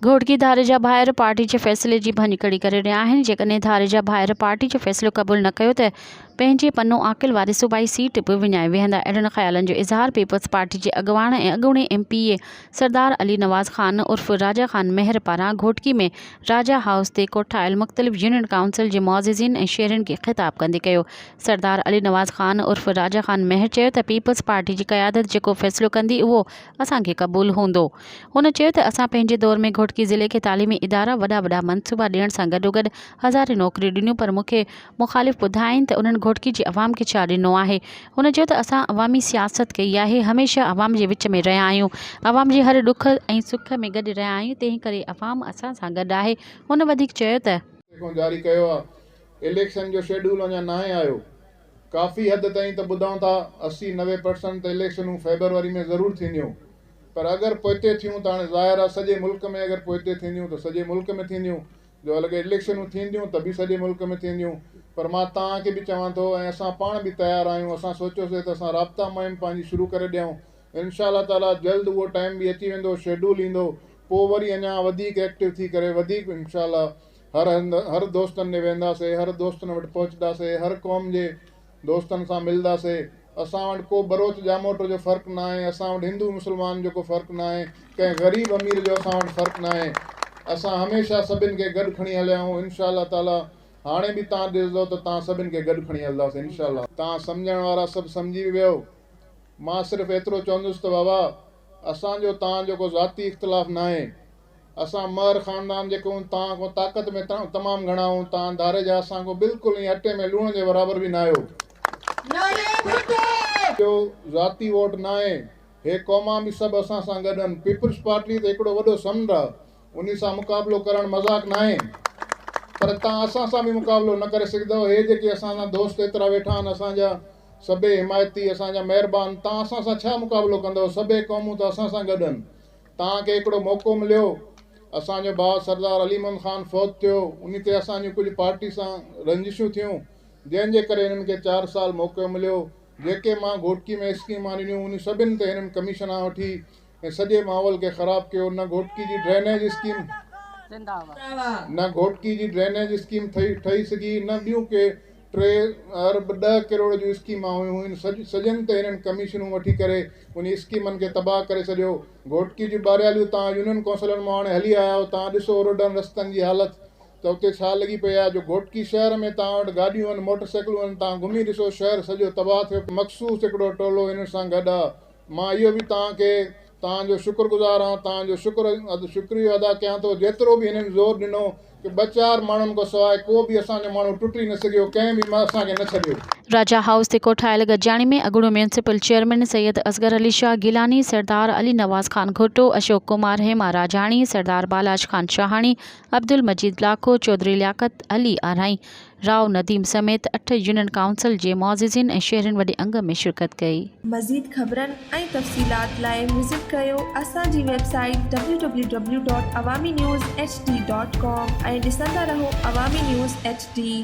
گهوٽڪي ڌاريجا ڀائر پارٽي جي فيصلي جي ڀڃڪڙي ڪري رهيا آهن، جيڪڏهن ڌاريجا ڀائر پارٽي جو فيصلو قبول نه ڪيو ته پنهنجي پنو عاقل واري صوبائي سيٽ به وڃائي ويهندا. اهڙن خيالن جو اظهار پيپلز پارٽي جي اڳواڻ ۽ اڳوڻي M P A Sardar Ali Nawaz Khan عرف راجا خان مهر پاران گهوٽڪي ۾ راجا هائوس تي ڪوٺايل مختلف يونين ڪائونسل جي معززين ۽ شهرين کي خطاب ڪندي ڪيو. سردار علي نواز خان عرف راجا خان مهر چيو ته پيپلز پارٽي جي قيادت جيڪو فيصلو ڪندي اهو اسان کي قبول هوندو. هن چيو ته اسان پنهنجي دور ۾ گهوٽڪي ضلعي کي تعليمي ادارا وڏا وڏا منصوبا ڏيڻ سان گڏوگڏ هزارين نوڪريون ڏنيون پر مون کي مخالف ٻڌائين ته انهن گهوٽڪي جي عوام کي ڇا ڏنو آهي هن چيو ته اسان عوامي سياست ڪئي آهي هميشه عوام جي وچ ۾ رهيا آهيون عوام جي هر ڏک ۽ سک ۾ گڏ رهيا آهيون تنهن ڪري عوام اسان سان گڏ آهي هن وڌيڪ چيو ته. کان جاري ڪيو آهي اليڪشن جو شيڊول اڃا ناهي آيو ڪافي حد تائين ته ٻڌون ٿا 80 90 پرسنٽ ته اليڪشنون فيبروري ۾ ضرور ٿينديون پر اگر پوئتي ٿيون ته هاڻي ظاهر آهي سڄي ملڪ ۾ اگر پوئتي ٿينديون ته سڄي ملڪ ۾ ٿينديون جو الڳ اليڪشنون ٿينديون ته به سڄي ملڪ ۾ ٿينديون پر مان توهان کي به چوان ٿو ۽ اسان پاڻ به تيار آهيون اسان سوچيوسي ته اسان رابطا مهم پنهنجي شروع ڪري ڏيون انشاء الله تعالي جلد اهو ٽائيم به اچي ويندو شيڊول ايندو پوء وري اڃا وڌيڪ ايڪٽو ٿي ڪري وڌيڪ انشاء الله هر هنڌ هر دوستن ڏي وينداسي هر دوستن وٽ پهچنداسي هر قوم جي دوستن سان ملنداسي، اسان وٽ ڪو ٻروچ ڄاموٽ جو فرق ناهي، اسان وٽ هندو مسلمان جو ڪو فرق ناهي، ڪنهن غريب امير جو اسان وٽ فرق ناهي، اسان هميشه سڀن کي گڏ کڻي هليا آهيون، انشاء الله تعالي هاڻي به تان ڏسندو ته تان سڀن کي گڏ کڻي هلنداسين انشاء الله. تان سمجهڻ وارا سڀ سمجهي به ويو، مان صرف ايترو چوندس ته بابا اسان جو تان جو ڪو ذاتي اختلاف ناهي، اسان مهر خاندان جيڪي هون تان کان طاقت ۾ تمام گهڻا هون تان ڌاريجا اسان کان بلڪل ائين اٽي ۾ لوڻ جي برابر به ناهيو. جو ذاتي ووٽ ناهي هي قومان به سڀ اسان سان گڏ هن پيپلز پارٽي ته هڪڙو وڏو سمنڊ آ انهي سان مقابلو ڪرڻ مذاق ناهي پر تان اسان سان به مقابلو نه ڪري سگهندؤ هي جيڪي اسان سان دوست ايترا ويٺا آهن اسان جا سڀئي حمايتي اسان جا مهربان تان اسان سان ڇا مقابلو ڪندؤ سڀئي قومون ته اسان سان گڏ هن. توهان کي هڪڙو موقعو مليو، اسان جو ڀاء سردار علي محمد خان فوت ٿيو، انهي تي اسان جون ڪجهه پارٽي سان رنجشون ٿيون، جنهن جي ڪري هنن کي چار سال موقعو مليو، جيڪي مان گهوٽڪي ۾ اسڪيمان ڏنيون انهي سڀن تي هنن ڪميشنان وٺي ۽ سڄي ماحول کي خراب ڪيو، نه گهوٽڪي جي ڊرينيج اسڪيم نه گهوٽڪي جي ڊرينيج اسڪيم ٺهي سگهي نه ٻيون ڪي ٽي ارب ڏهه ڪروڙ جون اسڪيمان هيون ان سڄن تي هنن ڪميشنون وٺي ڪري انهي اسڪيمن کي تباهه ڪري ڇڏيو. گهوٽڪي جون ٻارياليون توهان يونين ڪونسلن مان هاڻي هلي آيا آهيو توهان ڏسو روڊن رستن جي حالت ته اتي ڇا لڳي پئي آهي جو گهوٽڪي شهر ۾ توهان وٽ گاڏيون آهن موٽر سائيڪلون آهن توهان گهمي ڏسو شهر سڄو تباهه ٿيو مخصوص هڪڙو ٽولو هنن سان گڏ آهي مان اهو به توهان کي توهان جو شڪر گذار آهيان، توهان جو شڪر شڪريو ادا ڪيان ٿو، جيترو به هنن زور ڏنو ڪه ٻه چار ماڻهن کان سواء ڪو به اسان جو ماڻهو ٽٽي نه سگهيو، ڪنهن به اسان کي نه ڇڏيو. راجا هائوس تي ڪوٺايل گڏجاڻي ۾ اڳوڻو ميونسپل چيئرمين سيد اصغر علي شاهه گيلاني، سردار علي نواز خان گهوٽو، اشوڪ ڪمار هيما راجاڻي، سردار بالاچ خان شاهاڻي، عبدالمجيد لاکو، چوڌري لياقت علي آرائين، رائو نديم سميت اٺ يونين ڪائونسل جي معززين ۽ شهرين وڏي انگ ۾ شرڪت ڪئي. مزيد خبرن ۽ تفصيلات لاء وزٽ ڪريو اسان جي website W W W dot Awami news H D dot com ۽ ڏسندا رهو عوامي نيوز ايڇ ڊي.